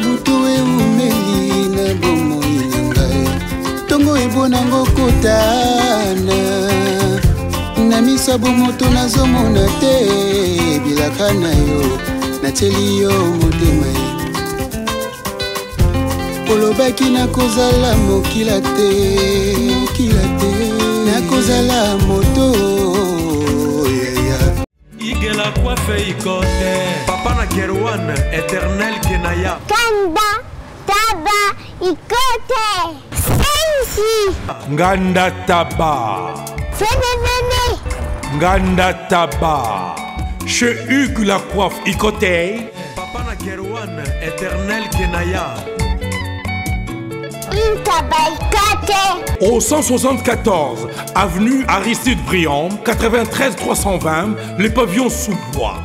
butu eumeli na bomoi na ngai ntongo ebonango kotana na miso ya bomoto nazomona te bilaka na yo natieli yo motema ye olobaki nakozala mokila te mokila te nakozala moto yaya Igela coiffe ikote. Papa na Kerwan, éternel Kenaya. Kanda, taba, ikote. Sensi. Nganda Taba. Fene, fene. Nganda Taba. Chez Hugues la coiffe Ikote. Papa na Kerwan, éternel Kenaya. Au 174, avenue Aristide Briand, 93 320, les pavillons sous bois.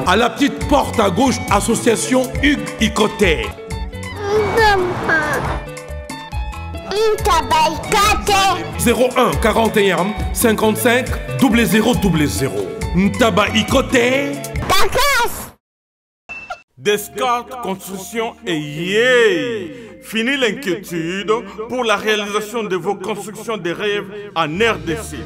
À la petite porte à gauche, association Hugues Ikote. 01 41 55 00 00. Ntaba Ikote. Descartes Construction et yeah Fini l'inquiétude pour la réalisation de vos constructions de rêves en RDC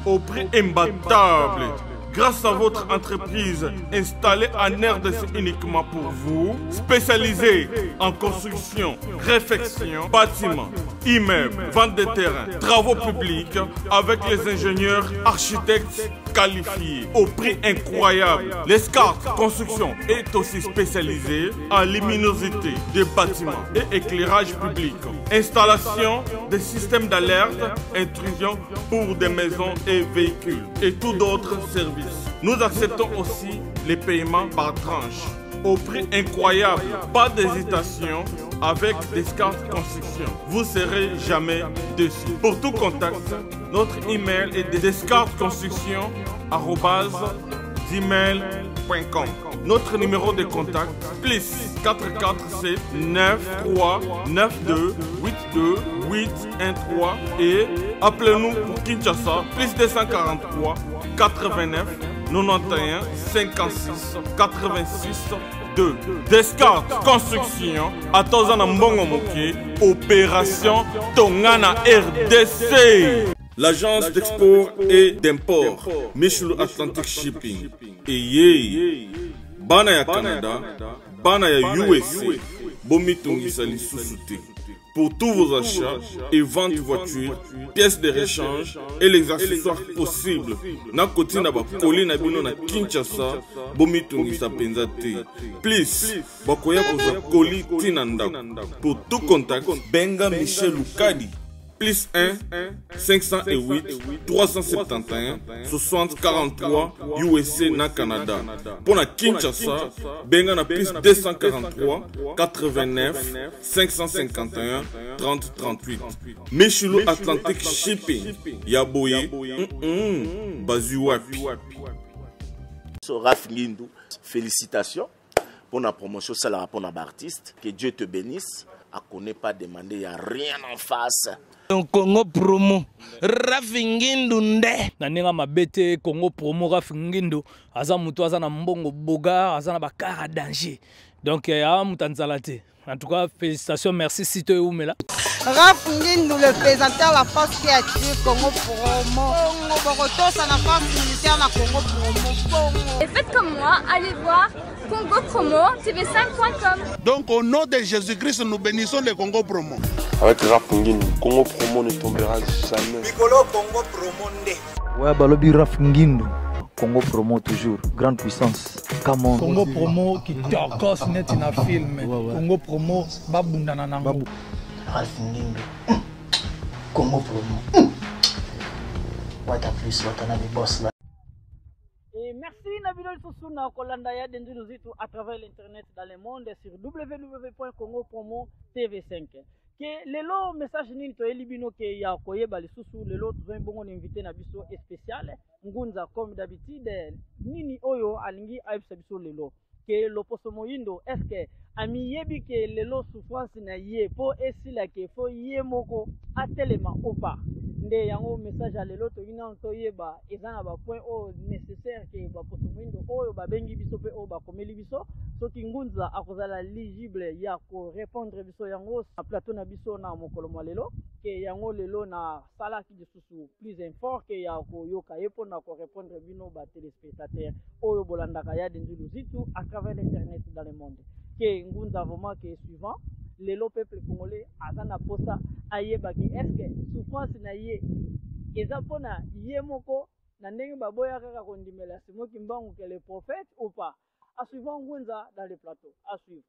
au prix imbattable. Grâce à votre entreprise installée en RDC uniquement pour vous, spécialisée en construction, réfection, bâtiment, immeubles, vente de terrain, travaux publics avec les ingénieurs, architectes qualifiés au prix incroyable. L'Escarte Construction est aussi spécialisée en luminosité des bâtiments et éclairage public, installation des systèmes d'alerte, intrusion pour des maisons et véhicules et tout d'autres services. Nous acceptons aussi les paiements par tranche au prix incroyable. Pas d'hésitation avec Descartes Construction. Vous serez jamais déçu. Pour tout contact, notre email est descartesconstruction@gmail.com. Notre numéro de contact plus 447 9 3 9 2 8 2 8 1 3 et appelez-nous pour Kinshasa plus 243 89 91 56 86 2. Descartes Construction atoza na mbongo moke opération Tongana RDC. L'agence d'export et d'import Michel Atlantic Shipping eye bana ya Canada, bana ya USA bomitungisa lisusu te. Pour tous vos achats et ventes voitures, pièces de rechange et les accessoires possibles, na kotinda ba colis na bino na Kinshasa, bomitungisa penza te. Please, bakoya kozwa colis tina ndako. Pour tout contact, benga Michel Lukadi. Plus 1 508 371 60 43 USA na Canada. Pour la Kinshasa, benga na plus 243 89 551 30 38. Michelo Atlantic Shipping, Yaboye, bazwi wapi. So, Raf Ngindu, félicitations pour la promotion, ça la pour l'artiste. Que Dieu te bénisse. A connaît pas demander, il n'y a rien en face. Donc, Congo promo, Raf Ngindu nde. Na ndenge mabe te, Congo promo Raf Ngindu, aza mutu aza na mbongo boga, aza na bakara danger. Donc, eh, aza mutu anzala te. En tout cas, félicitations, merci Sito Eumela. Raf Ngindu, le présenteur, la force qui attire Congo Promo. Congo Borotosa, la force militaire, la Congo Promo. Congo. Et faites comme moi, allez voir Congo Promo, TV5.com. Donc au nom de Jésus-Christ, nous bénissons le Congo Promo. Avec Raf Ngindu, Congo Promo ne tombera jamais. Mikolo Congo Promo nde. Ouais, balobi Raf Ngindu. Congo Promo toujours, grande puissance. Come on. Congo Promo qui tokos net na film. Ouais. Congo Promo babundana nango. Babu. Ralph Ngindu. Congo Promo. Wata plus, wata na boss là. Et merci Nabilo lisusu na kolanda ya Denzu Luzitu à travers l'internet dans le monde sur www.congopromo TV5. Ke lelo message nini toyeli bino ke ya koyeba lisusu lelo tozoi bongo na invité na biso spécial Ngunza comme d'habitude nini oyo alingi ayebisa biso lelo ke loposo moyindo est-ce que amiyebi ke lelo souffrance na ye po esila ke fo ye moko atelema opa nde yango message ya lelo tolingi nano toyeba eza na bapoint oyo nécessaire ke baposo moyindo oyo babengi biso mpe oyo bakomeli biso. Soki Ngunza akozala ligible ya ko répondre biso yango na plateau na biso na mokolo mwa lelo, ke yango lelo na salaki lisusu plus effort ke ya koyoka ye mpona ko répondre bino ba téléspectateurs oyo bolandaka ya Denzu Luzitu à travers l'internet dans le monde. Ke Ngunza vraiment ke suivant lelo peuple congolais aza na posa ayeba ke est-ce que souffrance na ye eza mpona ye moko na ndenge baboya kaka kondimela Simon Kimbangu que le prophète ou pas. À suivant Ngunza dans le plateau. À suivre.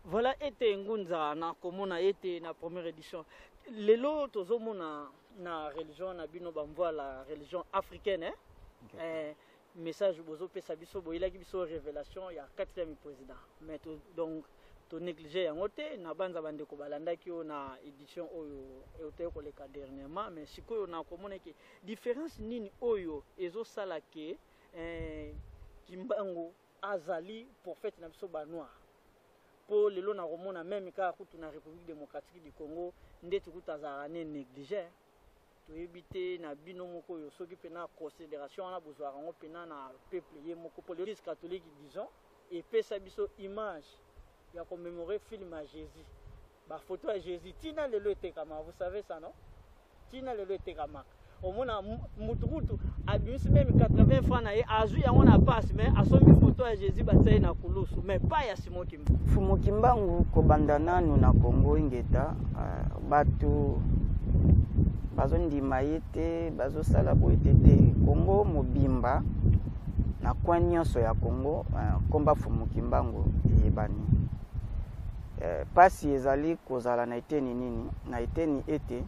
Voilà ete Ngunza na komona ete na première édition. Lelo tozomona na religion na bino bamvoila religion africaine hein? Okay. Eh, message bozopesa biso boyelaki biso révélation ya quatrième président mais to, donc to néglige yango te na banza bandeko balandaki yo na édition oyo eutaki koleka dernièrement mais sikoyo na komona ke différence nini oyo ezosala ke eh, Kimbangu azali prophète na biso ba noir po lelo nakomona meme kaka kutu na République démocratique du Congo ndeti kutu azalaka ne néglige toyebi te na bino moko oyo soki mpena considération wana bozwaka yango mpena na peuple ye moko po l'église catholique disons epesa biso image ya commémorer film ya Jésus bafoto ya Jésus tina lelo etekama vous savez ça non tina lelo etekamaka omona mutu kutu abimisi meme 80 francs na ye azwi yango na pasi mais asombi foto ya Jésus batia ye na kulusu mais pas ya Simon Kimbangu. Fumu Kimbangu kobanda nanu na Congo ingeta uh, bato bazondima ye te bazosala boye te te Congo mobimba na coin nyonso ya Congo uh, komba Fumu Kimbangu eyebani. Eh, pasi ezali kozala na eteni nini? Na eteni ete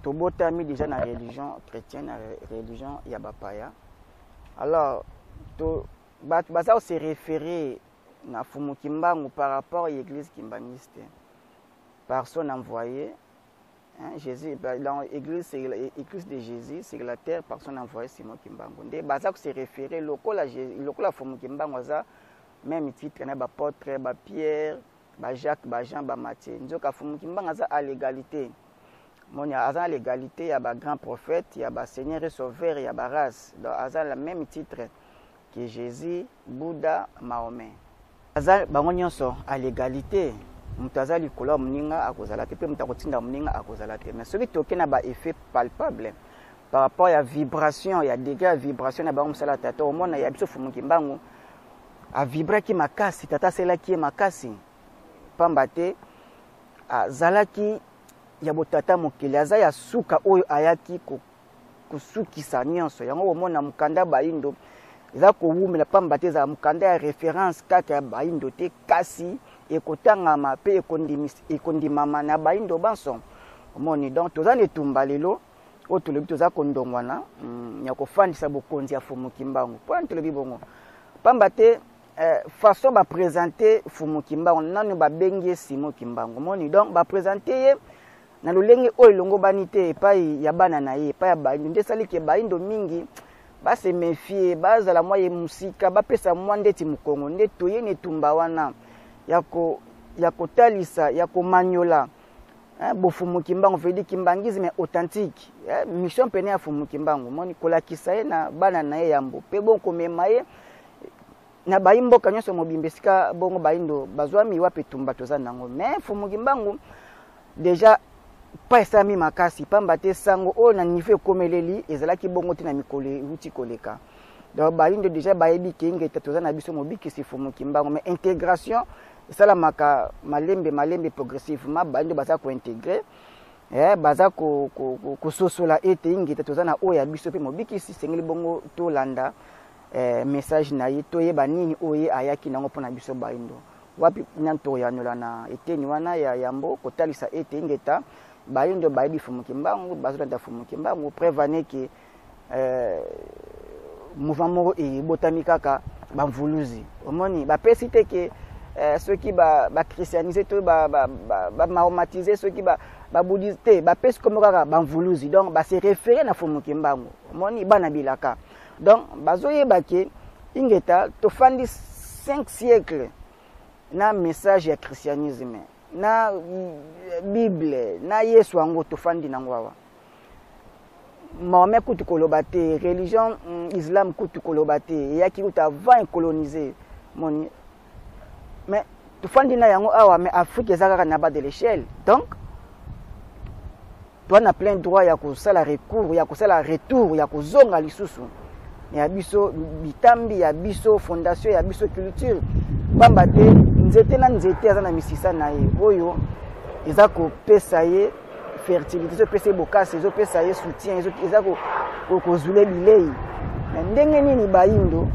tobotami deja na religion chrétienne, na religion ya bapaya. Alors to bato baza kose référer na Fumu Kimbangu par rapport ya église kimbangiste par son envoyé hein, Jésus, dans l'église, église de Jésus sur la terre par son envoyé Simon Kimbangu. Nde baza kose référer lokola lokola Fumu Kimbangu aza meme titre na ba apotre ba Pierre ba Jacques ba Jean ba Matthieu nzoka Fumu Kimbangu aza à l'égalité moni aza na l'égalité ya ba grand prophète ya ba seigneur et sauveur ya ba race donc aza la même titre que Jésus Bouddha Mahomet aza bango nyonso à l'égalité moto aza likolo ya moninga akozala te mpe moto akotinda moninga akozala te mais soki toke na ba effet palpable par rapport ya vibration ya degré ya vibration na bango mosala tata omona ya biso Fumu Kimbangu avibraki makasi tata asalelaki ye makasi pamba te azalaki ya botata mokili aza ya suka oyo ayaki kosukisa nyonso yango komona mokanda bayindo eza kowumela pamba te ezala mokanda ya reference kaka ya bayindo te kasi ekotangama mpe ekondimama na bayindo banso omoni donc toza na etumba lelo oyo tolobi toza kondongwana mm, ya kofandisa bokonzi ya Fumu Kimbangu. Mpo nani tolobi bongo? Pamba te eh, façon bapresente Fumu Kimbangu nanu babengi ye Simon Kimbangu moni donc bapresente ye na lolenge oyo elongobani te epai ya bana na ye epai ya bayindo nde esali ke bayindo mingi base mefie bazala mwa ye mosika bapesa mwa ndeti mokongo nde toye na etumba wana ya kotalisa ya komanyola Hein, bofumu kimbangu veut dire kimbanguisme authentique hein, mission pene ya fumu kimbangu moni kolakisa ye na bana na ye yambo pe bon komema ye na bayi mboka nyonso mobimba esika bongo bayindo bazwami wapi etumba toza nango mais fumu kimbangu deja pa esalami makasi pamba te sango oyo na niveau ekomeleli ezalaki bongo te na mikolo euti koleka donc bayindo deja bayebi ke ngeta toza na biso mobikisi fumu kimbangu mais intégration esalamaka malembe malembe progressivement bayindo baza kointegre eh, baza kososola ko, ko ete ingeta toza na oyo ya biso mpe mobikisi esengeli bongo tolanda eh, message na ye toyeba nini oyo ye ayaki nango mpo na biso bayindo wapi nani tokoyanola na eteni wana ya yambo kotalisa ete ingeta bayindo bayebi Fumu Kimbangu bazolanda Fumu Kimbangu preuve aneke eh, mouvement moko ebotami kaka bamvuluzi omoni bapesi te ke eh, soki bachristianise ba to bamahomatise ba, ba, ba soki babudise te bapesi kombo kaka bamvuluzi donc base référé na Fumu Kimbangu omoni bana bilaka donc bazoyeba ke ingeta tofandi 5 siècle na message ya christianisme na bible na yesu yango tofandi nango awa. Mahomet kutu koloba te, religion islam kutu koloba te, eyaki kutu avant ecolonise moni. Mais tofandi na yango awa, mais Afrique eza kaka na bas de l'échelle. Donc toa na plein droit ya kosala recours, ya kosala retour, ya kozonga lisusu ya biso bitambi, ya biso fondation, ya biso culture. Pamba te nzete na nzete aza na misisa na ye oyo eza kopesa ye fertilité, ezopesa ye bokasi, ezopesa ye soutien, eza kozula bilei. Mais ndenge nini bayindo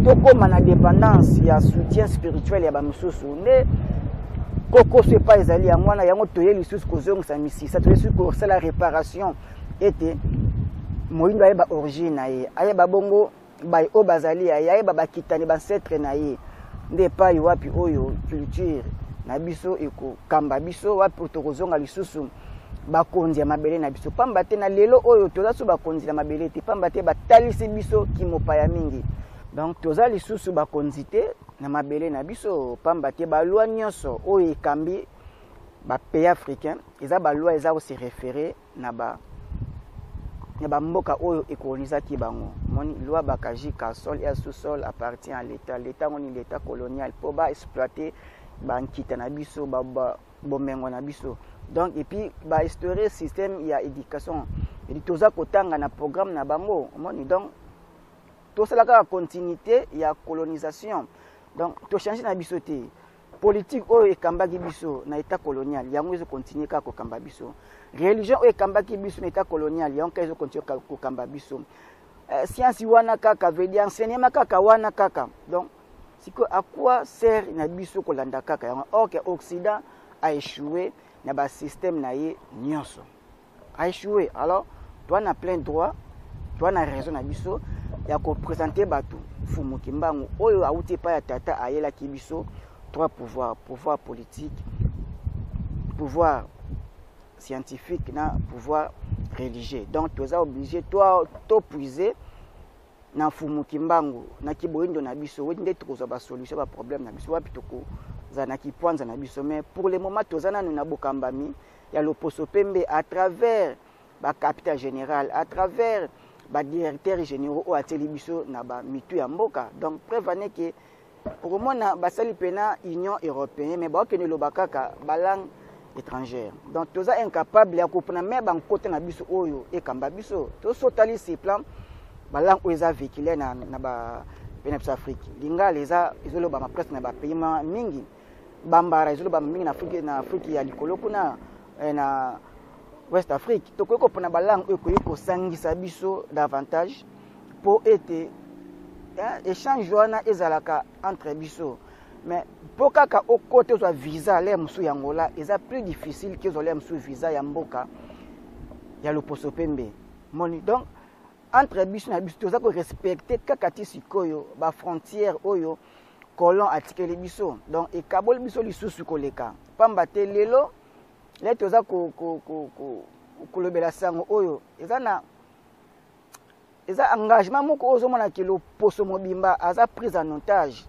tokóma na dépendance ya soutien spirituel ya bamosusu? Nde kokoso epai ezali yango wana, yango toye lisusu kozongisa misisa, toye lisusu kosala réparation ete moyindo ayeba origine na ye, ayeba bongo baye oyo bazali ya ye, ayeba bakitani bancetre na ye. Nde epai wapi oyo culture na biso ekokamba biso, wapi tokozonga lisusu bakonzi ya mabele na biso. Pamba te na lelo oyo toza so bakonzi na mabele te, pamba te batalisi biso kimopaya mingi. Donc toza lisusu bakonzi te na mabele na biso, pamba te balwa nyonso oyo ekambi bapays africain eza balwa eza kose référer na ba na bamboka oyo ekolonisaki bango. Moni loi Bakajika, sol et sous-sol appartient à l'État. L'État ngoni l'État colonial po ba exploiter bankita na biso, ba, ba bomengo na biso. Donc et puis ba instaurer système ya éducation edi toza kotanga na programme na bango omoni. Donc tosala kaka continuité ya colonisation. Donc tochange na biso te. Politique oyo ekambaki biso na état colonial, yango ezokontinue kaka kokamba biso. Religion oyo ekambaki biso na état colonial, yango kaka ezokontinue kokamba biso. Science wana kaka, veut dire enseignement kaka wana kaka. Donc sikoyo à quoi sert na biso kolanda kaka yango? Or que Occident a échoué na basystème na ye nyonso, a échoué. Alors toa na plein droit, toa na raison na biso ya koprésente bato Mfumu Kimbangu oyo awuti epai ya tata, ayelaki biso trois pouvoirs: pouvoir politique, pouvoir scientifique na pouvoir religieux. Donc toza obligé topuiser na Mfumu Kimbangu, na kiboyindo na biso, nde tokozwa basolution baproblème na biso, wapi tokozala na kipwanza na biso. Mais pour le moment toza nanu na bokambami ya loposo pembe à travers bacapital général, à travers badirecteur généraux oyo atieli biso na bamitu ya mboka. Donc preuve ane ke okomona basali mpena Union européenne, mais baokende loba kaka balangue étrangère. Donc toza incapable ya kopona me bankota na biso oyo ekamba biso. Tosotali sur plan balangue oyo eza véhiculaire na ba pays na biso Afrique, lingala eza ezolobama presque na bapays mingi, bambara ezolobama mingi na Afrique, na Afrique ya likolo kuna, na West Afrique. Tokoki kopona balangue oyo ekoki kosangisa biso davantage mpo ete échange wana ezalaka entre biso. Mais mpo kaka okota ozwa visa le mosusu ya Angola eza plus difficile ke ozwa le mosusu visa ya mboka ya loposo pembe, moni. Donc entre biso na biso toza korespecte kaka ti sikoyo bafrontière oyo colon atikeli biso. Donc ekaboli biso lisusu koleka, pamba te lelo le toza kolobela sango oyo eza na eza engagement moko oyo ozomona ke loposo mobimba aza prise en otage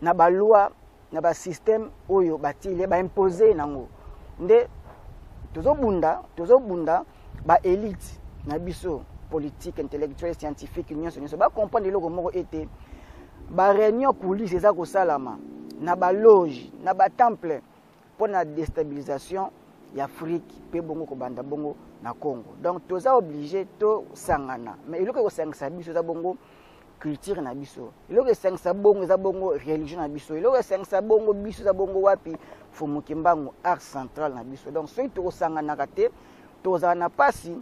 na baloi, na basystème oyo batili baimpose nango. Nde tozobunda baélite na biso politique, intellectuelle, scientifique, nyonso nyonso bacomprendre eloko moko ete baréunion coulisse eza kosalama na baloge, na batemple mpo na déstabilisation ya Afrique mpe bongo kobanda bongo na Congo. Donc toza obligé tosangana, mais eloko ekosangisa biso eza bongo culture na biso, eloko esangisa bongo eza bongo religion na biso, eloko esangisa bongo biso eza bongo wapi Mfumu Kimbangu, art central na biso. Donc soki tokosanganaka te, tokozala na mpasi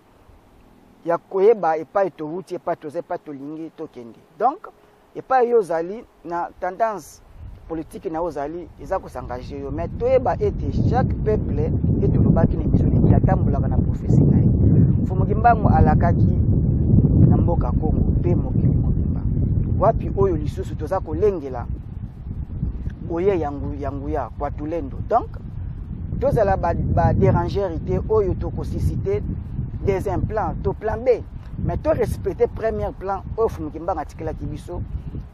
ya koyeba epai towuti, epai toza, epai tolingi tokende. Donc epai yo ozali na tendance politique na yo ozali eza kosengage yo, mais toyeba ete chaque peuple nde tolobaki na biso leki atambolaka na prophétie na ye. Mfumu Kimbangu alakaki na mboka Congo mpe mokili mobimba, wapi oyo lisusu toza kolengela boye ya nguya kwa tulendo. Donc tozala badérangeur ba te oyo tokosuscite deuxième plan to plan B, mais torespecte premier plan oyo Mfumu Kimbangu atikelaki biso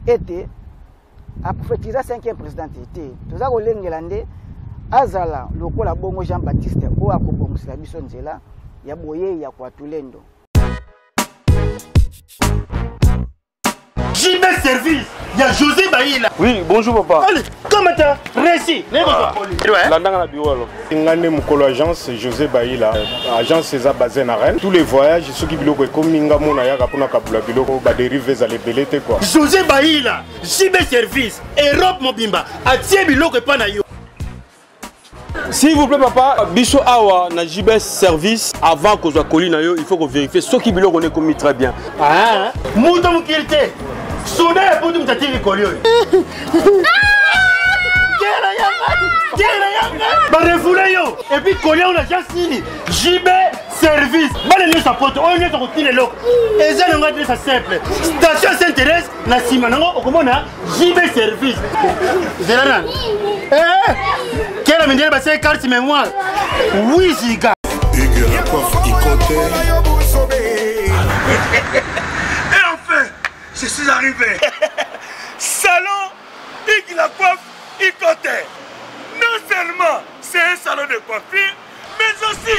ete aprophétisa cinquième président te. Toza kolengela nde azala lokola bongo Jean Baptiste oyo akobongisela biso nzela. ya boyei ya Kwatulendo. JB Service, il y a José Baïla. Oui, bonjour papa. Allez, comment t'as réussi Landanga na bureau alors. Nga nde mokolo agence José Baïla. Agence eza basée na Rennes. Tous les voyages soki biloko ekomi nga mona yaka mpona kabula biloko ba dérive ezala ebele te quoi. José Baïla, JB Service, Europe mobimba, atie biloko epa na yo. S'il vous plaît papa, biso awa na JBS service avant kozwa colis na yo, il faut ko vérifier soki biloko ne komi très bien. Ah, moto mokili te. Soda ya poto moto atiki colis oyo. Kera yanga, kera yanga. Ba refoulé yo. Et puis colis on agence nini? JB service. Bana nyonso ya poto, oyo nyonso kotina eloko. Eza nango adresse simple. Station Sainte Thérèse na nsima nango okomona JB service. Zela nani? Eh! Kela mindele basali carte mémoire. 8 giga. Et enfin, je suis arrivé. Salon Hugues la coiffe Ikote. Non seulement c'est un salon de coiffure, mais aussi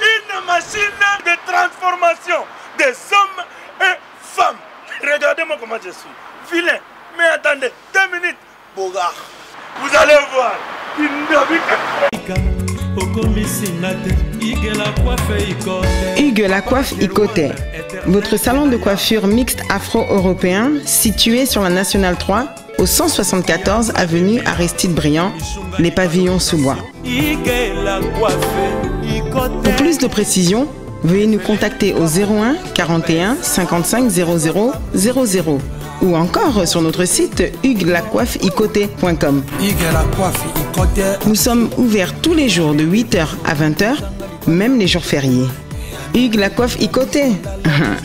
une machine de transformation des hommes et femmes. Regardez-moi comment je suis. Vilain. Mais attendez, deux minutes. Bogard. Vous allez voir. Hugues la coiffe Icoté, votre salon de coiffure mixte afro-européen situé sur la Nationale 3 au 174 avenue Aristide Briand, les pavillons sous bois. Pour plus de précisions, veuillez nous contacter au 01 41 55 00 00 ou encore sur notre site hugueslacoiffeicoté.com. Nous sommes ouverts tous les jours de 8h à 20h, même les jours fériés. Hugues la coiffe Icoté,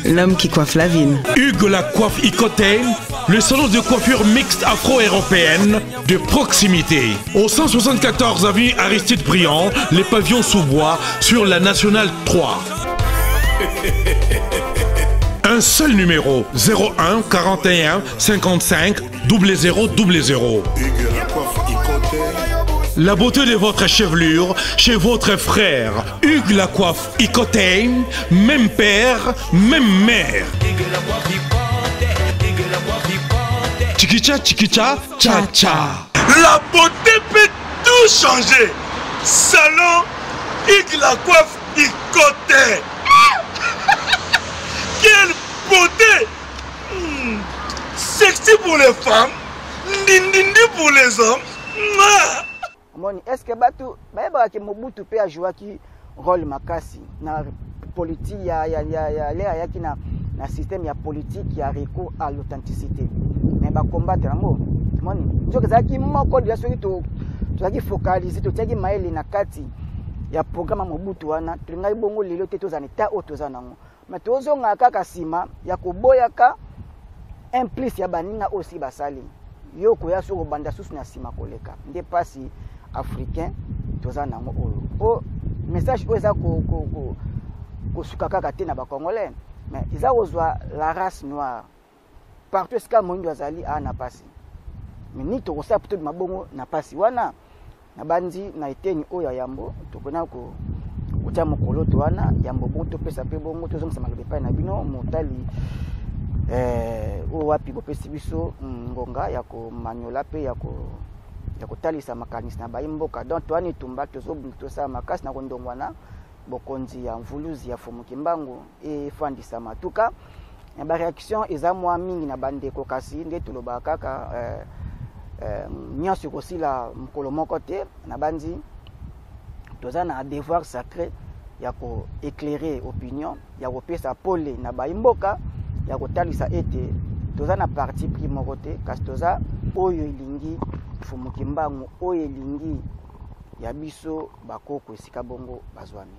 l'homme qui coiffe la ville. Hugues la coiffe Icoté, le salon de coiffure mixte afro-européenne de proximité. Au 174 avenue Aristide Briand, les pavillons sous bois sur la nationale 3. Un seul numéro 01 41 55 00 00. La beauté de votre chevelure chez votre frère Hugues Lacoiffe Icoté, même père, même mère. Chikicha, chikicha, cha cha. La beauté peut tout changer. Salon Hugues Lacoiffe Icoté. Quelle beauté hmm. Sexy pour les femmes, ndindindi pour les hommes. Omoni, est-ce que batu bayebaka ke Mobutu pe ajouaki rôle makasi na politique ya ya ya ya le ayaki na na système ya politique ya recours à l'authenticité mais ba combattre yango omoni nzoka ezalaki moko deja soki to tozalaki focaliser totiaki mayele na kati ya programme ya Mobutu wana tolingaki bongo lelo te tozala na etat oyo toza nango mais tozonga kaka nsima ya koboyaka un plus ya baninga oyo si basali yo okoya soki obanda susu na nsima koleka nde mpasi africain toza nango oyo mpo message oyo eza kosuka kaka te na bacongolais mais eza kozwa la race noire partout esika moindo azali aa na mpasi me nini tokosala mpo tobima bongo na mpasi wana Nabanzi na eteni oyo ya yambo tokona kotia mokoloto wana yambo bongo topesa mpe bongo tozongisa maloba epai na bino motali eh, oyo wapi bopesi biso mm, ngonga ya komanyola mpe ya ko ya kotalisa makanisi na bayi mboka donc toani etumba tozobunda tosala makasi na kondongwana bokonzi ya mvuluzi ya fumu kimbangu efandisama tuka na ba réaction eza mwa mingi na bandeko kasi nde tolobaka kaka eh, eh, nyonso ekosila mokolo moko te nabanzi toza na devoir sacré ya ko éclairer opinion ya kopesa pole na bayi mboka ya kotalisa ete toza na parti pris moko te kasi toza oyo elingi Mfumu Kimbangu oyo elingi ya biso bakoko esika bongo bazwami.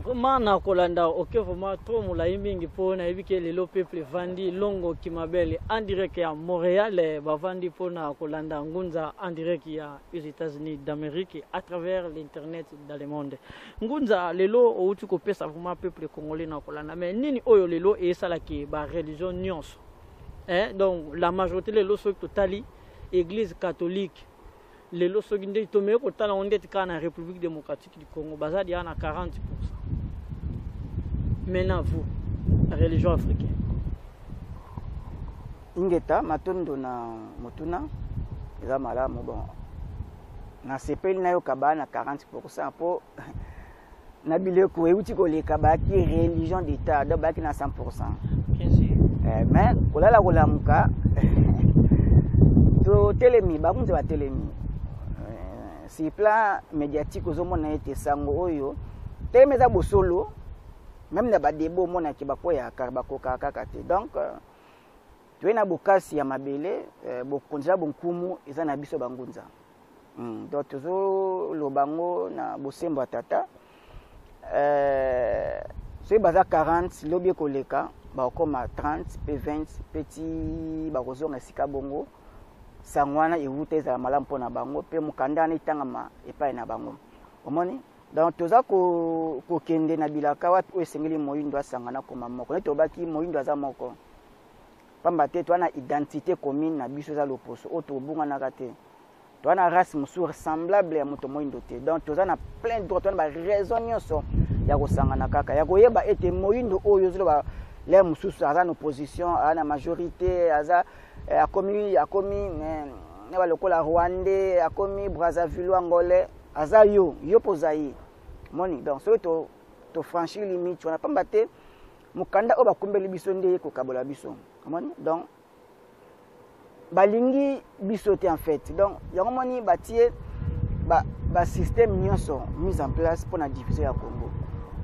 Vraiment na kolanda oke vraiment trop molayi mingi mpo nayebi ke lelo peuple evandi longo kimabele en direct ya Montréal eh, bavandi mpo na kolanda ngunza en direct ya aux États-Unis d'Amérique à travers l'internet dans le monde. Ngunza lelo outi kopesa vraiment peuple congolais na kolanda mais nini oyo lelo esalaki ba religion nyonso eh, donc la majorité lelo soki totali église catholique Lelo soki nde tomeki kotala yango ndeti kaka na Republique democratique du Congo baza deja na 40 pourcent. Maintenant vous, religion africaine. Ingeta matondo na motuna eza malamu bon nasepeli nayoka baa na 40 pourcent mpo na bileko euti koleka bayaki religion d'état donc bayaki na 100 pourcent eh, mais kolala kolamuka totelemi bakunzi batelemi eh, sur plan médiatique ozomona ete sango oyo telemi eza bosolo meme na badeba omonaki bakweyaka bakokaka kaka te donc euh, toye na bokasi ya mabele eh, bokonzi ya bonkumu eza na biso bangunza mm, donc tozoloba yango na bosembo ya tata eh, soki baza 40 lobi ekoleka bakokoma 30 mpe 20 mpe ti bakozonga esika bongo sango wana ewuta ezala malamu mpo na bango mpe mokanda wana etangama epai na bango omoni donc toza kokende na bilaka wapi oyo esengeli moyindo asangana koma moko neti tolobaki moyindo aza moko pamba te toza na identité commune na biso eza loposo oyo tobunganaka te toza na race mosusu semblable ya moto moyindo te donc toza na plein droit toza na baraison nyonso ya kosangana kaka ya koyeba ete moyindo oyo ozoloba lere mosusu aza na opposition aza na majorité aza eh, akomi akomi eh, na balokola rwandais akomi brazzaville angolais aza yo yo mpo oza ye moni donc soki to, to franchir limite wana pamba te mokanda oyo bakumbeli biso nde kokabola biso omoni donc balingi biso te en fait donc yango moni batie basystème ba nyonso mise en place mpo na division ya congo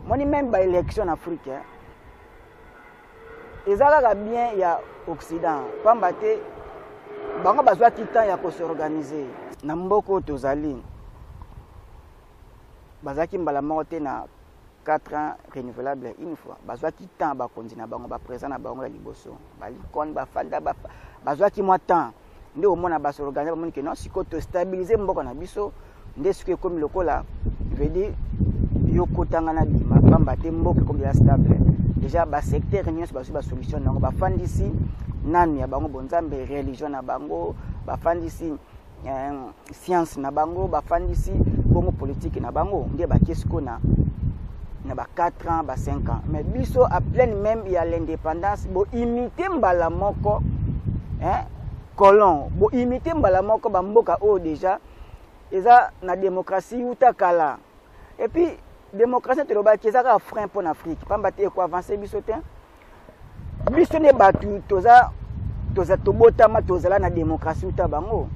moni même baélection na afrique hein, eza kaka bien ya occident pamba te bango bazwaki temps ya kosorganize na mboka oyo tozali bazalaki mbala moko te na 4 ans renouvelable une fois bazwaki temps bakonzi na bango baprésent na bango ya liboso balikone bafanda bazwaki mwa temps nde omona basorganize bamoni ke non sikoyo tostabilize mboka na biso nde sikoyo ekomi lokola veut dire yo kotanga na bima pamba te mboka ekomi deja stable deja basecteur nyonso bazwi basolution na yango bafandisi nanu ya bango bonzambe religion na bango bafandisi eh, science na bango bafandisi bongo politike na bango nde batie sikoyo na na ba 4 ans ba 5 ans mais biso à pleine même ya l'indépendance boimite mbala moko hein, colon boimite mbala moko bamboka oyo déjà eza na démocratie uta kala et puis démocratie tolobaki eza kaka frein mpo na afrique pamba te ekoavance biso te biso nde bato toza toza tobotama tozala na démocratie uta bango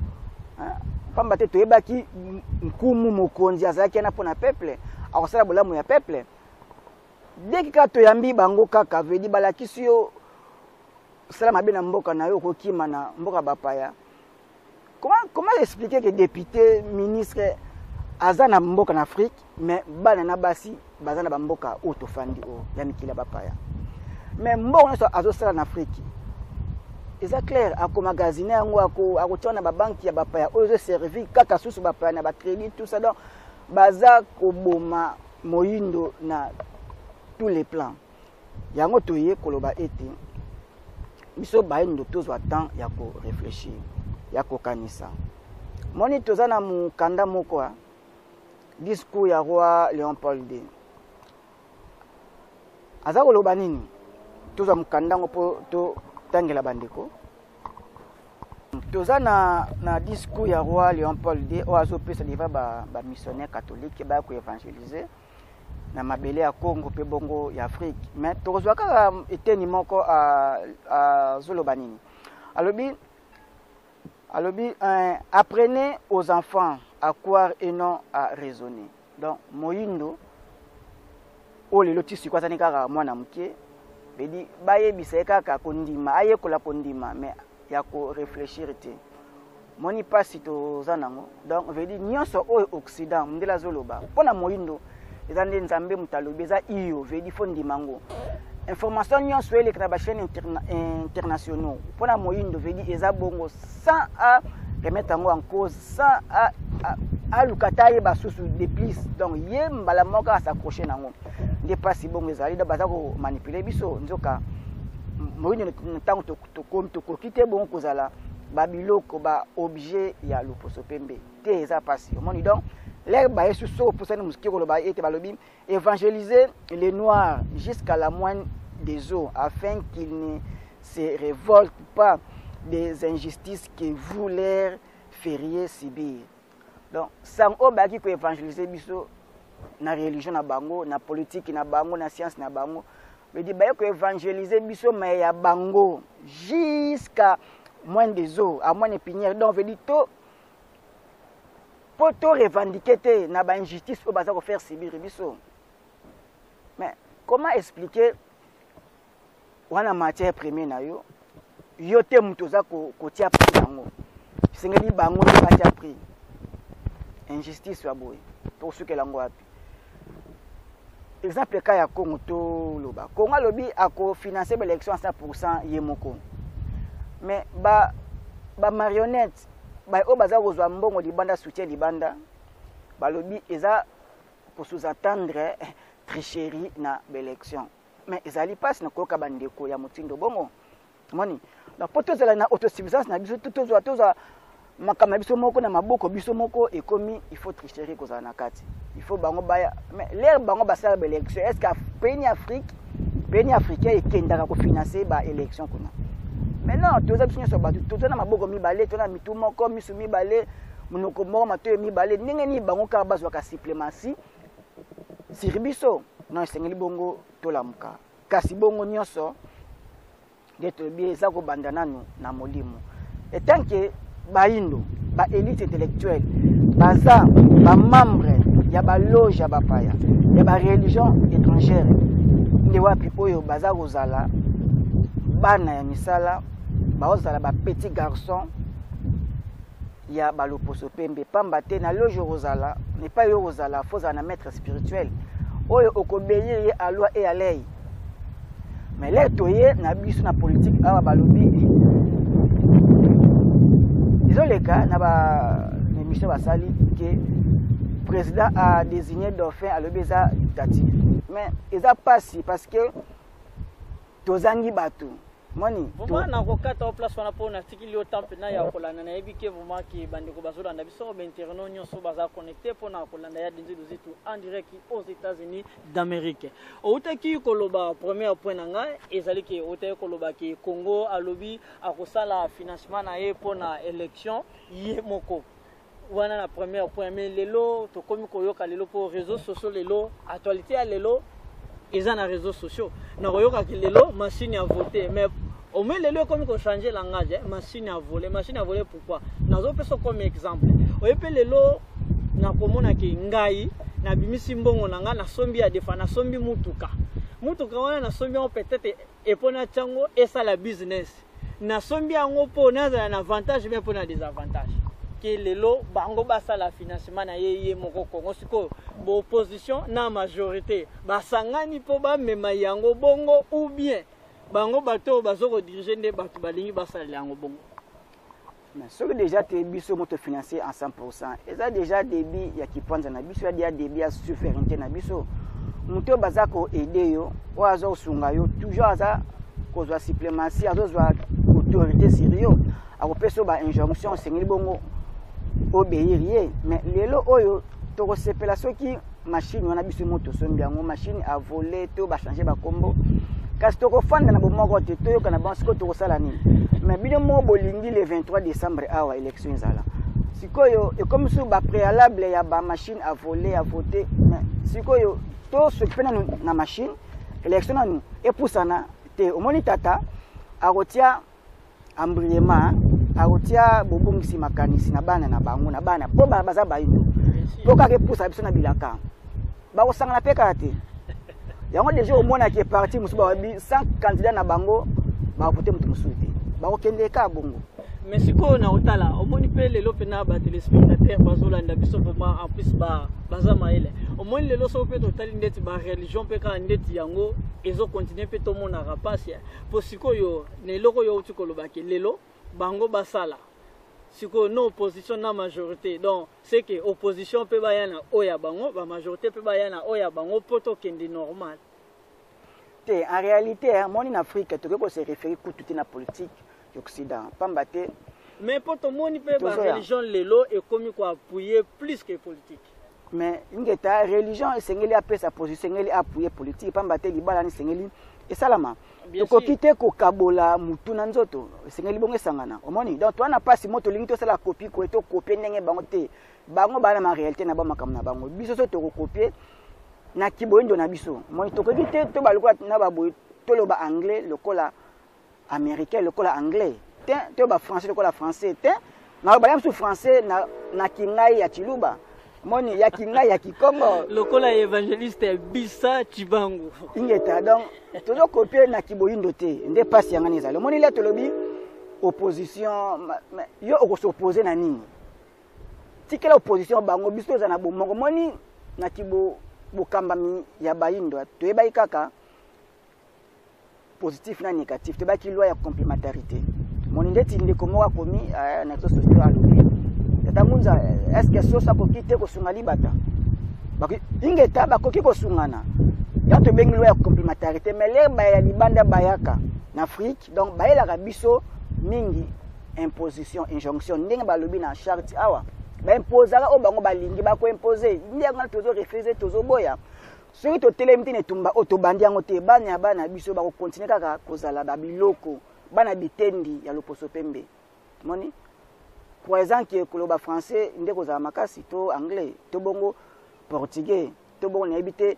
pamba te toyebaki nkumu mokonzi azalaki wana mpo na peuple akosala bolamu ya peuple deki kaka toyambi bango kaka vedi balakisi yo sala mabe na mboka na yo okokima na mboka bapaya comment, comment expliquer que député ministre aza na mboka na afrique mais bana na basi baza na bamboka oyo tofandi oyo ya mikili ya bapaya mais mbongo nyonso azosala na afrique eza clair akomagasine yango akotia na babanki ya bapaya oyo ezoservi kaka susu bapaya na bacrédit tout ça donc baza koboma moyindo na tous les plans yango toye koloba ete biso bayindo tozwa temps ya koreflechir ya kokanisa moni toza na mokanda moko discours ya roi léon paul ii aza koloba nini tozwa mokanda yango mpo totangela bandeko toza na, na discours ya roi léon paul ii oyo azopesa deva bamissionnaire ba catholique baya koevangelize na mabele ya congo mpe bongo ya afrique mais tokozwa kaka eteni moko azoloba nini alobi alobi euh, apprenez aux enfants à croire et non à raisonner donc moyindo oyo lelo ti sikoyo azali kaka mwana moke vedi bayebisa ye kaka kondima ayekola kondima mais ya koreflechir te moni mpasi toza nango donc vedi nyonso oyo occident mondele azoloba mpo na moyindo eza nde nzambe moto alobi eza iyo vedi fo ndima yango information nyonso eleka na bachaîne interna, internationaux mpo na moyindo vedi eza bongo sans a remettre yango en cause sans aluka ata ayeba susu de plus donc ye mbala moko asacroche nango nde mpasi bongo ezali donc baza komanipule biso nzoka moyindo ntango tokomi tokoki te bongo kozala babiloko baobjet ya loposo pembe te eza mpasi omoni donc Lere baye susu soki opusani moke koloba ete balobi évangéliser les noirs jusqu'à la moine des eaux afin qu'ils ne se révoltent pas des injustices que vous leur feriez subir. Donc sango oyo bayaki koevangelize biso na religion na bango, na politique na bango, na science na bango, bedi baye koevangelize biso maye ya bango jusqu'à moine des eaux, à moine épinière. Donc veut dire to po to revendiquer te na ba injustice oyo baza kofaire subir biso. Mais comment expliquer wana matière première na yo, yo te moto oza kotia prix yango, esengeli bango nde batia prix. Injustice ya boye tokosukela yango wapi? Exemple ka ya Congo, toloba Congo alobi akofinanse baélection à 100 ye moko, mais ba ba marionnette oyo baza kozwa mbongo libanda, soutien libanda, balobi eza kosous-entendre tricherie na baélection. Mais ezali mpasi na koyoka bandeko ya motindo bongo. Omoni, donc mpo tozala na autosuffisance na biso, tozwa tozwa makambo na biso moko na maboko biso moko, ekomi il faut tricherie kozala na kati, il faut bango baya. Mais lere bango basala baélection, est ce que pays ni Afrique, pays ni africain ekendaka kofinanse baélection kuna? Mais non, toza biso nyonso bato, toza na maboko mibale, toza na mitu moko, misu mibale, monoko moko, matoyo mibale. Ndenge nini bango kaka bazwaka supplémentie sur biso? Non, esengeli bongo tolamuka. Kasi bongo nyonso nde tolobi eza kobanda nanu na molimo. Etant que bayindo, ba élite intellectuelle baza bamembre ya baloge ya bapaya, ya bareligion étrangère, nde wapi oyo baza kozala bana ya misala, baozala bapetit garçon ya baloposo pembe. Pamba te na loge okozala, epai oyo okozala, fo ozala na maître spirituel oyo okobeye ye à loi et à l'œil. Mais lere toye na biso na politique awa, balobi ezoleka na ba émission basali ke président a désigné dauphin, alobi eza dictature. Mais eza pasi parce que tozangi bato moni. Vraiment nakokata o place wana mpo natikili yo temps mpena ya kolanda. Nayebi ke vraiment ke bandeko bazolanda biso, bainterno nyonso baza connecté mpona kolanda ya Denzi Luzitu en direct aux États-Unis d'Amérique. Outaki koloba, premier point na ngai ezali ke outaki koloba ke Congo alobi akosala financement na ye mpona élection ye moko wana na premier point. Mais lelo tokomi koyoka lelo mpo réseaux sociaux, lelo actualité ya lelo eza na réseaux sociaux, nakoyokaki lelo machine ya vote. Mais au moins lelo ekomi kochange langage, eh? Machine à voler, machine à voler. Pourquoi nazopesa comme exemple? Oye mpe lelo nakomonaki ngai nabimisi mbongo na ngai, nasombi ya defa, nasombi mutuka. Mutuka wana nasombi yango peut-être epo natia yango esala business, nasombi yango mpo nazala na avantage mais mpo na désavantage ke lelo bango basala financement na ye ye moko Kongo. Sikoyo boopposition na majorité basangani mpo bamema yango bongo, ou bien bango bato oyo bazo kodirige nde bato balingi basalela yango bongo? Mais soki déjà te biso moto financier en 100, eza déjà début ya kipanza na biso, ya déjà début ya souveraineté na biso. Moto oyo baza koaide yo, oyo aza kosunga yo toujours, aza kozwa supplématie, azozwa autorité sur yo, akopesa yo bainjonction, osengeli bongo obéir ye. Mais lelo oyo tokosepela soki machine wana biso mo tosombi yango, machine à voler to bachange bakombo, kasi tokofanda na bomoko te, toyoka na bango. Sikoyo tokosala nini? Mais bino moko bolingi le 23 décembre awa élection ezala. Sikoyo ekomi so bapréalable ya bamachine à voler, à voter. Mais sikoyo tosokipe nanu na machine, élection nanu epusana te. Omoni, tata akotia embrayement, akotia bobongisi makanisi na bana na bango, na bana mpo baza bayindo, mpo kaka epusa biso na bilaka, bakosangana mpe kaka te. Yango deja omonaki parti mosusu bababi sans candidat na bango bakovote moto mosusu te, bakokende kaka bongo. Mais sikoyo na otala, omoni mpe lelo mpena batelespectateur bazolanda biso vraiment, en plus baza mayele. Omoni lelo soki mpe totali ndeti bareligion mpe kaka ndeti yango ezokontinue mpe tomonaka mpasi, mpo sikoyo na eloko oyo outi kolobaki, lelo bango basala sikoyo no opposition na majorité. Donc c'est que opposition mpe baya na oyo ya bango, bamajorité mpe baya na oyo ya bango mpo tokende normal. Te, en réalité moni na Afrique tokoki kose référer kutu te na politique occident, pamba te Mais mpo tomoni mpe bareligion lelo ekomi koappuyer plus que politique. Mais ingeta, religion esengeli apesa position, esengeli appuyer politique, pamba te libala ni esengeli esalama. Tokoki te kokabola mutu na nzoto, esengeli bongo esangana. Omoni, donc toza na pasi mo tolingi tosala copie koye, tokopie ndenge bango te. Bango bana ma réalité na ba makambo na bango. Biso so tokokopie na kiboyindo na biso. Omoni, tokoki te to balokola na baboyi, toloba anglais lokola américain, lokola anglais te, to ba français lokola français te. Na ba mosusu français na kingai ya Tshiluba. Moni ya kingai ya Kikongo. Lokola évangéliste Bisa Tshibangu. Ingeta, donc tozo copier na kiboyindo te, nde pasi yanga ezali. Omoni la tolobi opposition, yo okosopposer na nini? Tikela opposition bango, biso toza na bomoko. Moni na kibo bokambami ya bayindo, toyebaki kaka positif na négatif, toyebaki loi ya complémentarité. Moni ndeti ndeko moko akomi na réseaux sociaux alobi, Tata Ngunza, est-ce que soso akoki te kosunga libata? Ingeta, bakoki kosungana. Ya tobengi loi ya complémentarité, mais lere baya ya libanda bayaka na Afrique, donc bayelaka biso mingi imposition, injonction, ndenge balobi na charte awa, baimposaka oyo bango balingi, bakoimpose. Nde yango wana tozo refuser, tozoboya. Soki totelemi te na etumba oyo tobandi yango te, bana ya bana biso bakokontinue kaka kozala ba biloko, bana bitendi ya loposo pembe. Moni croisant ke koloba français nde kozala makasi, to anglais, to bongo portugais, to bongo nayebi te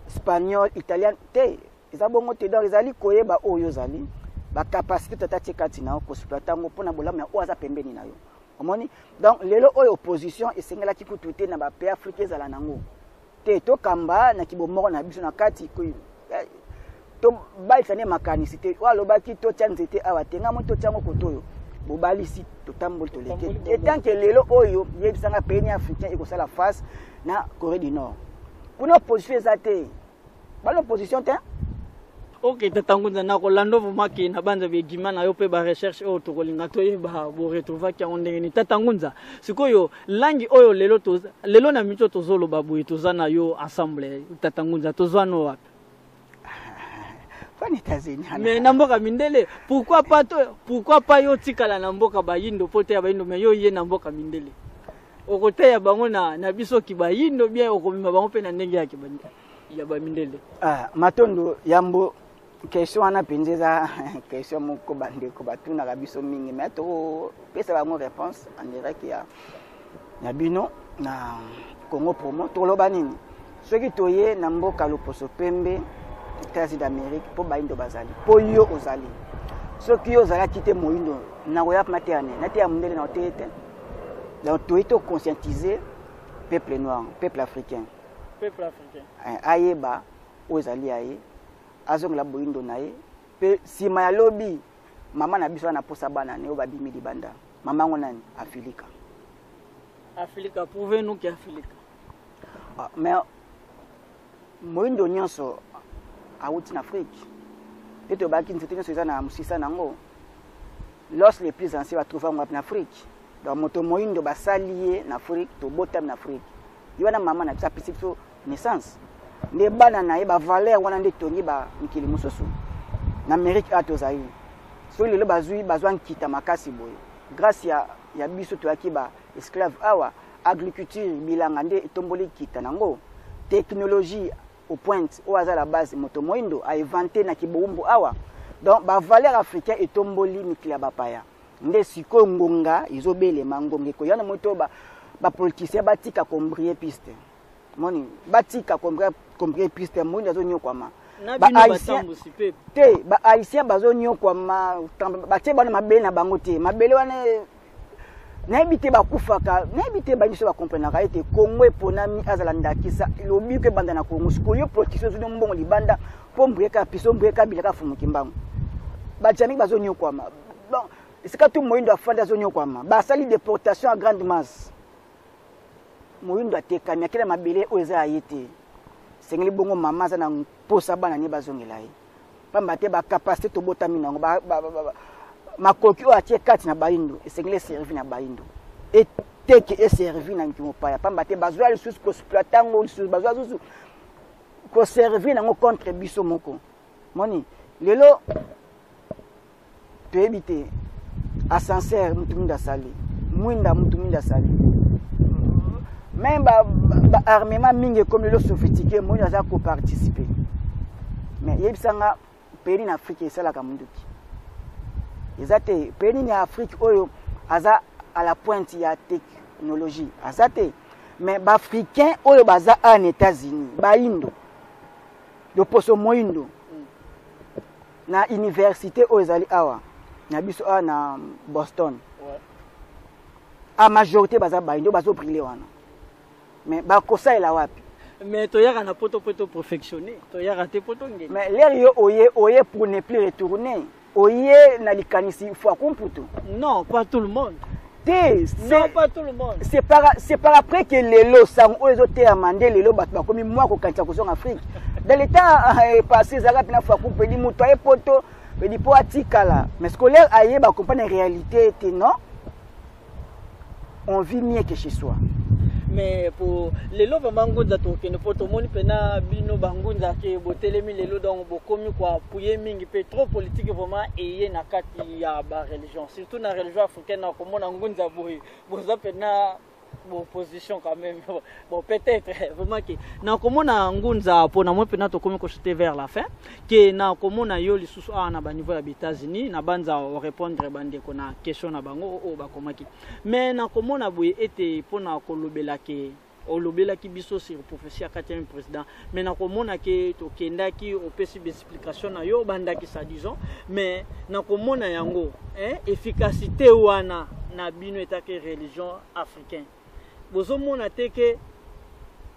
espagnol, italien te, eza bongo te. Donc ezali koyeba oyo ozali, ba capacité tata tie kati na yo, kosuplata yango mpona bolamu ya oyo aza pembeni na yo. Omoni, donc lelo oyo opposition esengelaki kutu te na ba pays africain ezala nango te, tokamba na kibomoko na biso na kati, tobalisa nde makanisi te. Oyo alobaki totia nzete awa te, ngai moi totia yango koto oyo bobalisi, totamboli toleke. Etant que lelo oyo yebisanga pays ni africain ekosala face na Corée du Nord, kuna opposition eza te, bana opposition te. Ok, Tata Ngunza, nakolanda vraiment ke na banza begima na yo mpe ba recherche oyo tokolinga toyeba boretrouvaki yango ndenge nini. Tata Ngunza, sikoyo langi oyo lelo lelo na mito tozoloba boye, toza na yo ensemble. Tata Ngunza, tozwa no wapi? Fani États-Unis. Mais na mboka mindele, pourquoi pas to, pourquoi pas yo tikala na mboka bayindo po te ya bayindo, mais yo ye na mboka mindele. Okoteya bango na biso ki bayindo bien, okomema bango pe na ndenge ya ki ya ba mindele. Ah, matondo yambo question wana mpenza eza question moko bandeko batunaka biso mingi, mais topesa bango réponse en direct ya bino na Congo Promo. Toloba nini soki toye na mboka loposo pembe États-Unis d'Amérique, mpo bayindo bazali, mpo yo ozali, soki yo ozalaki te moyindo, nakoya mateya ne nateya mondele na oteye te. Donc toye to conscientiser peuple noir, peuple africain, peuple africain ayeba oyo ezali ya ye, azongela boyindo na ye. Mpe nsima ya lobi mama na biso wana posa bana ne oyo babimi libanda, mama yango nani? Afilika. Afilika, prouvez-nous que Afilika. Ah, mais moyindo nyonso awuti na Afrique nde tobaki nzete nyonso eza na mosisa nango, l'os le plus ancien batrouve yango wapi? Na Afrique. Donc moto moyindo basali ye na Afrique, tobotami na Afrique. Ye wana mama na biso apesi biso naissance, nde bana na ye bavaleur wana nde tongi ba mikili mosusu na Amérique awa tozali. Soki lelo bazwa nkita makasi boye, grâce ya biso toyaki ba esclave awa, agriculture bilanga nde etomboli nkita nango, technologie au point oyo aza la base moto moyindo a inventé na kibowumbu awa. Donc ba valeur africain etomboli mikili ya bapaya. Nde sikoyo ngonga ezobelema, ngonga ekoya na moto ba politicien batika kombrie piste. Moni batika kombrie piste, moyindo azonyokwama. Na Ba bino Haïtien batambusi pe. te, ba Haïtien bazonyokwama, batie bana mabele na bango te, mabele wana nayebi te bakufaka, nayebi te bangi so bakomprenaka ete Congo eponami azala ndakisa, lobiko ebanda na Congo. Sikoyo yo politicien ozwi mbongo libanda mpo mbrieka piso, mbrieka bilaka fumuki mbango, bajamiki bazonyokwama. Bon, esika tu moyindo afandi azonyokwama, basali déportation à grande masse, moyindo atekami akela mabele oyo eza ya ye te. Sengeli bongo mama aza na mposa bana ne bazongela ye, pamba te ba capacité tobotami nango, makoki oyo atie kati na bayindo esengeli eservi na bayindo, eteke eservi na mikili mopaya, pamba te bazwa lisusu koexploite yango, lisusu bazwa lisusu koservir nango contre biso moko. Moni lelo toyebi te ascenseur mutu mwinda asali, mwinda mutu mwinda asali, Même ba, ba armement mingi ekomi lelo sophistiqué, moyindo aza ko participer. Mais yebisa nga pays nini Afrique esalaka munduki? Eza te. Pays nini ya Afrique oyo aza à la pointe ya technologie? Aza te. Mais ba africains oyo baza en États-Unis, bayindo, loposo moyindo, na université oyo ezali awa na biso awa na Boston, ouais. A majorité baza bayindo bazo brûler wana, mais bakosalela wapi? Mais toyaka na poto po to perfectionner, toyaka te po tongela. Mais l'heure yo oye, oye pour ne plus retourner, oye na likanisi fwa kumputu. Non, pas tout le monde. Te, non, pas tout le monde. C'est par, c'est par après que lelo sango oyo ezoteyama nde lelo bato bakomi mwa kokanisa kozonga Afrique. Dans le temps passé ezalaka mpena fwa kumpu edi moto aye poto edi mpo atikala, mais scolaire aye bakomprendre réalité te, non, on vit mieux que chez soi. Mais po lelo vraiment ngunza tokende po tomoni mpena bino bangunza ke botelemi lelo, donc bokomi koappuyer mingi mpe trop politique vraiment eye na kati ya bareligion, surtout na religion africaine. Na komona ngunza boye boza mpena opposition quand même. Bon, peut-être vraiment ke na komona ngunza mpo na moi mpena tokomi kochuter vers la fin, ke na komona yo lisusu awa na baniveau ya baÉtats-Unis, na banza orépondre bandeko na question na bango oyo bakomaki. Mais na komona boye ete mpona kolobela ke olobelaki biso sur prophétie ya quatrième président, mais na komona ke tokendaki, opesi baexplication na yo, bandakisa disons, mais na komona yango, hein, efficacité wana na bino etaki religion africain, bozomona te ke,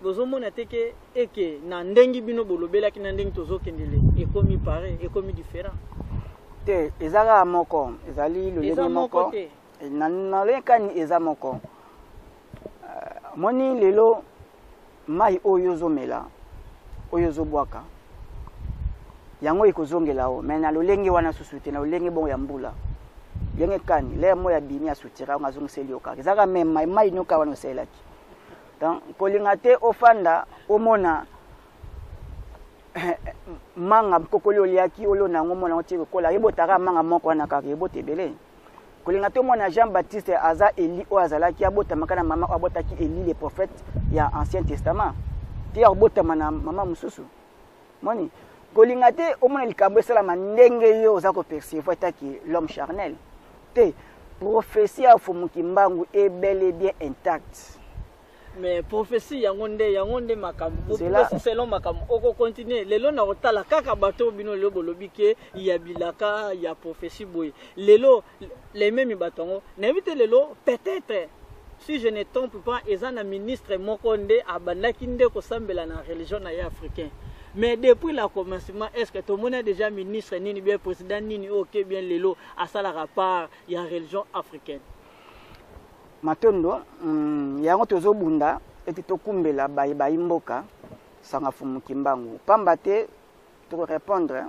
bozomona te ke eke na ndenge bino bolobelaki na ndenge tozokendele ekomi pareil, ekomi différent? Te, eza kaka moko, ezali lolenge Eza moko moko te. Na lolenge kani eza moko? Moni lelo mai oyo ozomela, oyo ozobwaka yango, ekozongela o, mais na lolenge wana susu te, na lolenge bongo ya mbula. Ndenge kani lere moyo abimi, asutira yango, azongiseli yo kaka, eza kaka même mai, mai nioka wana osalelaki. Donc kolinga te ofanda omona manga kokoli oliaki, olona yango, omona yango ti ekokola, ebotaka manga moko wana kaka, ebota ebele. Kolinga te omona Jean Baptiste aza Eli oyo azalaki abotamaka na mama oyo abotaki Eli le prophète ya Ancien Testament te, ya kobotama na mama mosusu. Moni kolinga te omona likambo esalama ndenge yo oza kopercevoir etaki l'homme charnel te. Prophétie ya Fumu Kimbangu est bel et bien intacte. Mais prophétie yango nde, yango nde makambo. Prophétie selon makambo okocontinue lelo na kotala kaka bato oyo bino lelo bolobi ke ya bilaka ya prophétie boye, lelo les mêmes bato yango nayebi te. Lelo peut-être, si je ne trompe pas, eza na ministre moko nde abandaki nde kosambela na religion na ye africain. Mais depuis la commencement, est ce que tomoni déjà ministre nini, bien président nini oyo ke bien lelo asalaka part ya religion africaine? Matondo. Yango tozobunda ete tokumbela baye bayi mboka sanga Fumu Kimbangu, pamba te tokorépondre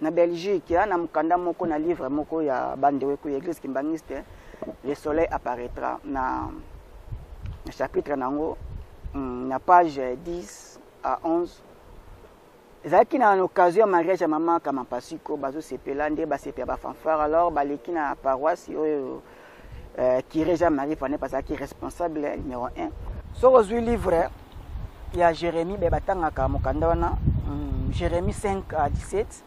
na Belgique ya na mokanda moko, na livre moko ya bandeko ya église kimbangiste, Le soleil apparaîtra, na chapitre nango, na page 10 à 11. Ezalaki na occasion ya mariage ya mama Kamampasiko, bazosepela nde basepela bafanfare. Alors baleki na paroisse oyo curé Jean-Marie Vanep azalaki responsable numéro 1. Soki ozwi livre ya Jérémie, be batangaka mokanda wana, Jérémie 5 à 17,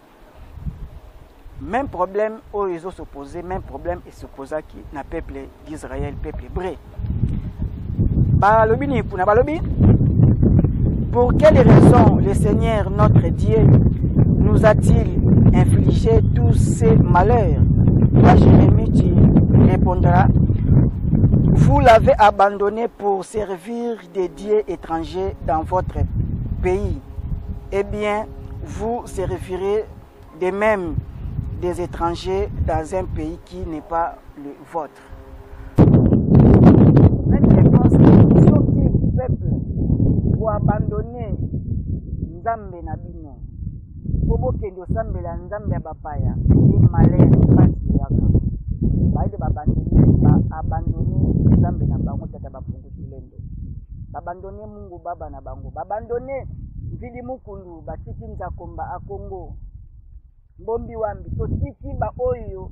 même problème oyo ezosopose, même problème esopozaki na peuple d'Israël, peuple hébreu. Balobi nini kuna? Balobi: "Pour quelle raison le Seigneur notre Dieu nous a-t-il infligé tous ces malheurs?" Là, Jérémie, tu répondras: "Vous l'avez abandonné pour servir des dieux étrangers dans votre pays. Eh bien, vous servirez de même des étrangers dans un pays qui n'est pas le vôtre." Même réponse, soki peuple koabandonner Nzambe na bino mpo bokende osambela nzambe ya bapaya, nde malheur, mpasi eyaka. Bayede baabandonner Nzambe na bango, tata bapungu tulendo, baabandonner Mungu baba na bango, baabandonner Mvidi Mukulu, batiki Nzakomba Akongo Mbombi Wambi. Totiki baoyo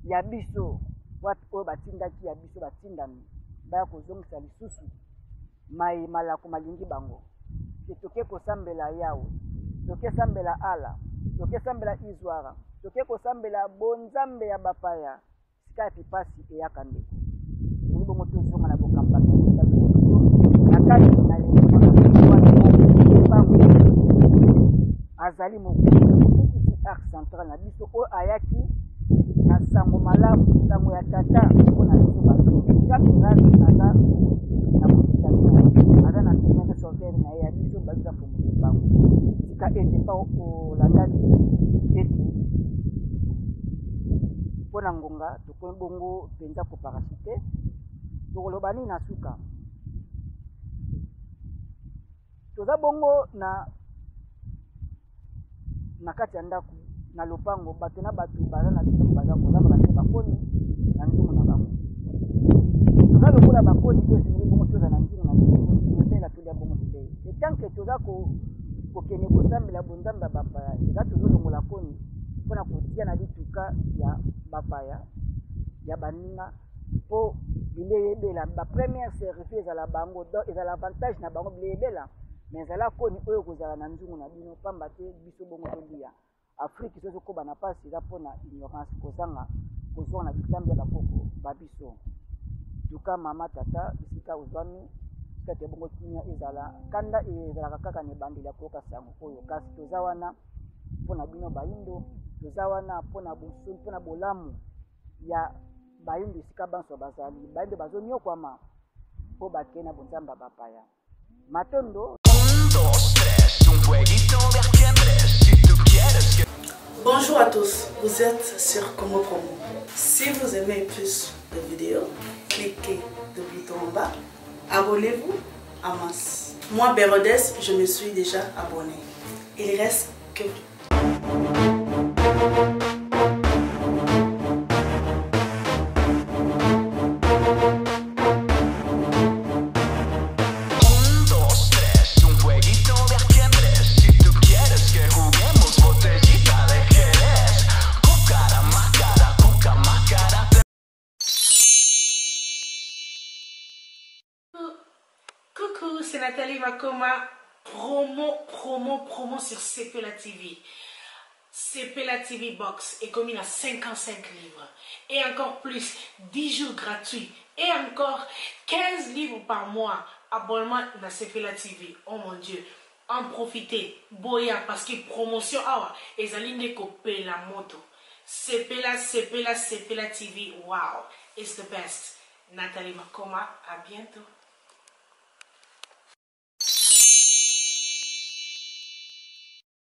ya biso wapi? Oyo batindaki ya biso, batindami baya kozongisa lisusu. Maye malako malingi bango te toke kosambela Yawe, toke sambela Allah, toke sambela Izwara, toke kosambela bonzambe ya bapaya, sika ya pipasi eyaka ndeko. Elingi bongo tozonga na bokambami ya Nzambe na biso na kati na Kimbangu azali mokonzi arc central na biso oyo ayaki na sango malamu, sango ya tata mpo na biso bato. Jacques Ngali aza na bokitani na ye, aza na Seigneur Sauveur na ye ya biso baza Mfumu Kimbangu. Tika ete mpa olandaki ete mpo na ngonga tokomi bongo mpenza koparasite, tokoloba nini na suka? Toza bongo na na kati ya ndako na lopango, bato na bato baza na biloko baza kozanga bato bakoni na nzungu na bango. Toza lokola bakoni oyo esengeli bongo toza na nzungu na biso, tosalela tolia bongo bilei. Etanke toza kokende kosambela bonzambe ya bapaya, eza tozolongola koni mpo na kotia na lituka ya bapaya ya baninga mpo bilei ebela. Ba première service ezala bango, donc ezala avantage na bango bilei ebela, mais ezala koni oyo kozala na nzungu na bino, pamba te biso bongo tolia. Afrique soki okoba na pasi eza mpo na ignorance, kozanga kozonga na bitambi ya bakoko ba biso. Tuka mama tata esika ozwami, tika te bongo kimia ezala. Kanda ezalaka kaka na ebandeli ya koyoka sango oyo, kasi toza wana mpo na bino bayindo, toza wana mpo na bosoni, mpo na bolamu ya bayindo esika banso bazali. Bayindo bazonyokwama mpo bakei na bonzambe ya bapaya. Matondo. Bonjour à tous, vous êtes sur Congo Promo. Si vous aimez plus de vidéos, cliquez le bouton en bas, abonnez-vous à masse. Moi, Bérodès, je me suis déjà abonné. Il reste que vous. Coucou, c'est Nathalie Makoma. Promo, promo, promo sur CPLA TV. CPLA TV Box est commis à 55 livres. Et encore plus, 10 jours gratuits. Et encore 15 livres par mois. Abonnement à CPLA TV. Oh mon Dieu. En profiter. Boya, parce que promotion, ah, ezali nde kopela moto. CPLA, CPLA, CPLA TV. Wow, it's the best. Nathalie Makoma, à bientôt.